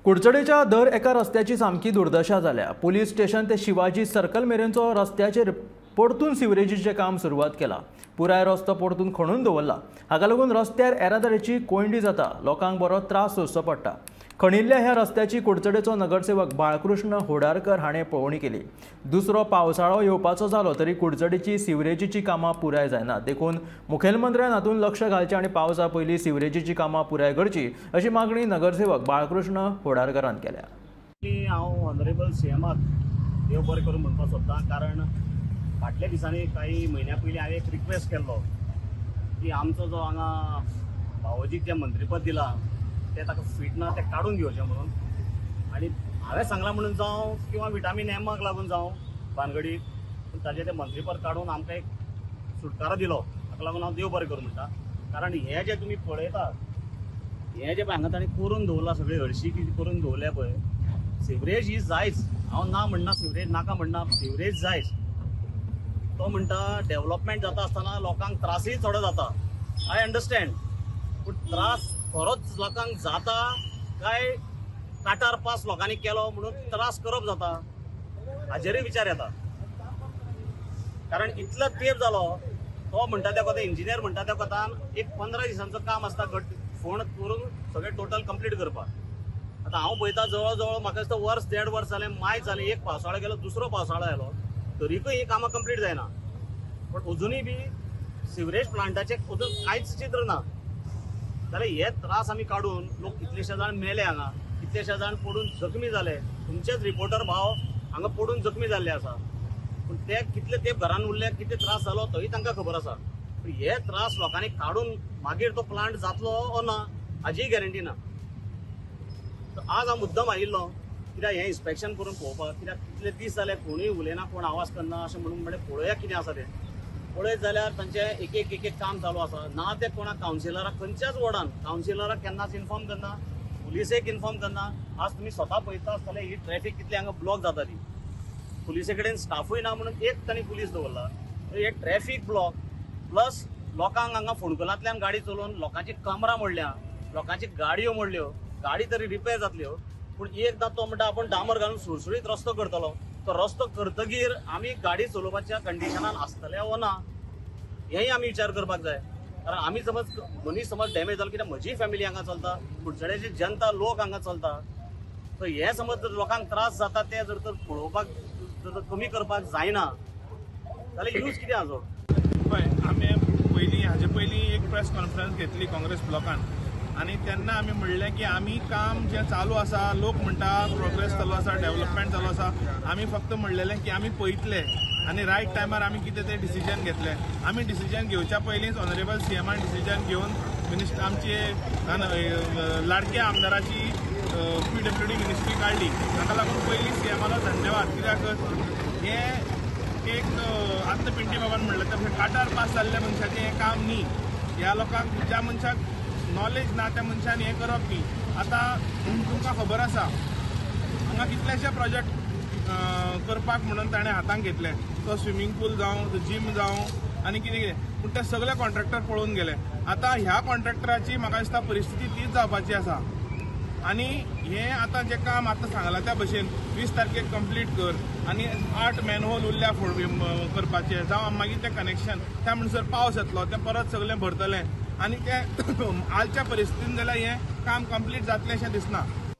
कुडचडेच्या दर एका रस्त्याची सामकी दुर्दशा जाल्या। पुलीस स्टेशन ते शिवाजी सर्कल मेरेनचो रस्त्याचेर परतून सिवरेजीचें काम सुरवात केला। पुराय रस्तो परतून खणून दवरला। हाका लागून रस्त्यार येरादारीची कोंयडी जाता, लोकांक बरो त्रास सोंसचो पडटा। खणिल्ल्या ह्या रस्त्याची कुडचडेचो नगरसेवक बाळकृष्ण होडारकर हाणें पळोवणी केली। दुसरो पावसाळो येवपाचो जालो तरी कुडचडेची सिवरेजीची कामां पुराय जायना, देखून मुखेलमंत्र्यान हातूंत लक्ष घालचें आनी पावसा पयलीं सिवरेजीची कामां पुराय करची अशी मागणी नगरसेवक बाळकृष्ण होडारकरान केल्या। हांव ऑनरेबल सीएमाक देव बरें करूं म्हणपाक सोदतां, कारण फाटल्या दिसांनी काही म्हयन्या पयलीं हांवें एक रिक्वेस्ट केल्लो की आमचो जो हांगा भावोजीक जें मंत्रीपद दिलां तें ताका फिट ना, तें काडून घेवचें म्हणून। आनी हांवें सांगलां म्हणून जावं किंवा विटामीन एमाक लागून जावं भानगडीक, पूण ताजें तें मंत्रीपद काडून आमकां एक सुटकारो दिलो, ताका लागून हांव देव बरें करूं म्हणटा। कारण हें जें तुमी पळयतात, हें जें पळय हांगा ताणें करून दवरलां, सगळी हळशी करून दवरल्या पळय, सिवरेज ही जायच, हांव ना म्हणना, सिवरेज नाका म्हणना, सिवरेज जायच। तो म्हणटा डेव्हलपमेंट जाता आसतना लोकांक त्रासय थोडो जाता, I understand, पूण त्रास खरोच लोकांक जाता काय काटार पास लोकांनी केलो म्हणून त्रास करप जाता हाजेरूय विचार येता। कारण इतलो तेप जालो, तो म्हणटा त्या कोता, इंजिनियर म्हणटा त्या कोतान एक 15 दिसांचो काम आसता घट फोण करून सगळें टोटल कंप्लीट करपाक। आतां हांव पळयता जवळ जवळ म्हाका दिसता वर्स देड वर्स जालें, माय जालें, एक पावसाळो गेलो, दुसरो पावसाळो आयलो, तरीकय ही कामां कंप्लीट जायना। पण अजुनूय बी सिवरेज प्लांटाचें अजून कांयच चित्र ना। जाल्यार हे त्रास आमी काडून लोक कितलेशे जाण मेले हांगा, कितलेशे जाण पडून जखमी जाले, तुमचेच रिपोर्टर भाव हांगा पडून जखमी जाल्ले आसा, पूण ते कितले तेप घरान उरले, कितले त्रास जालो तोय तांकां खबर आसा। पूण हे त्रास लोकांनी काडून मागीर तो प्लांट जातलो ओ ना हाजीय गॅरंटी ना। आज हांव मुद्दम आयिल्लो कित्याक हें इन्स्पेक्शन करून पळोवपाक, कित्याक कितले दीस जाले कोणूय उलयना, कोण आवाज करना, अशें म्हणून म्हणलें पळोवया कितें आसा तें। पळयत जाल्यार तांचें एक एक एक एक काम चालू आसा ना, ते कोणा कावन्सिलराक खंयच्याच वॉर्डान कावन्सिलराक केन्नाच इन्फॉर्म करना, पुलिसेक इन्फॉर्म करना। आज तुमी स्वता पळयता आसतले ही ट्रॅफिक कितली हांगा ब्लॉक जाता ती, पुलिसे कडेन स्टाफूय ना म्हणून एक तांणी पुलीस दवरला। हे ट्रॅफिक ब्लॉक प्लस लोकांक हांगा फोंडकुलांतल्यान गाडी चलोवन लोकांची कमरां मोडल्या, लोकांची गाडयो मोडल्यो, गाडी तरी रिपेर जातल्यो, पूण एकदां तो म्हणटा आपूण डांबर घालून सुळसुळीत रस्तो करतलो, तो रस्तो करतगीर आमी गाडी चलोवपाच्या कंडिशनान आसतले वो ना हेंय आमी विचार करपाक जाय। कारण आमी समज मनीस समज डॅमेज जालो, कित्याक म्हजी फॅमिली हांगा चलता, कुडचड्याची जनता लोक हांगा चलता, सो हे समज जर लोकांक त्रास जाता ते जर तर पळोवपाक जर कमी करपाक जायना जाल्यार यूज कितें हाजो। पळय आमी पयलीं हाजे पयलीं एक प्रेस कॉन्फरन्स घेतली काँग्रेस ब्लॉकान, आनी तेन्ना आमी म्हणलें की आमी काम जें चालू आसा, लोक म्हणटा प्रोग्रेस चालू आसा, डेव्हलपमेंट चालू आसा, आमी फक्त म्हणलेलें की आमी पळयतले आनी रायट टायमार आमी कितें तें डिसिजन घेतलें। आमी डिसिजन घेवच्या पयलींच ऑनरेबल सीएमान डिसिजन घेवन मिनिस्टर आमचे लाडक्या आमदाराची PWD ministry काडली। ताका लागून पयलीं सीएमालो धन्यवाद, कित्याक हें एक आत्तां पिंटी बाबान म्हणलें तशें काटार पास जाल्ल्या मनशाचें हें काम न्ही, ह्या लोकांक ज्या मनशाक नॉलेज ना त्या मनशान हें करप न्ही। आतां तुमकां खबर आसा हांगा कितलेशे प्रोजेक्ट करपाक म्हणून ताणें हातांत घेतले, तो स्विमींग पूल जावं, जीम जावं आनी कितें कितें, पूण ते सगळे कॉन्ट्रॅक्टर पळोवन गेले। आतां ह्या कॉन्ट्रॅक्टराची म्हाका दिसता परिस्थिती तीच जावपाची आसा। आनी हें आतां जें काम आतां सांगलां त्या भशेन 20 तारखेक कंप्लीट कर आनी 8 मॅनहोल उरल्या करपाचे, जावं मागीर तें कनेक्शन त्या म्हणसर पावस येतलो, तें परत सगळें भरतलें आनी तें आलच्या परिस्थितीन जाल्यार हें काम कंप्लीट जातलें अशें दिसना।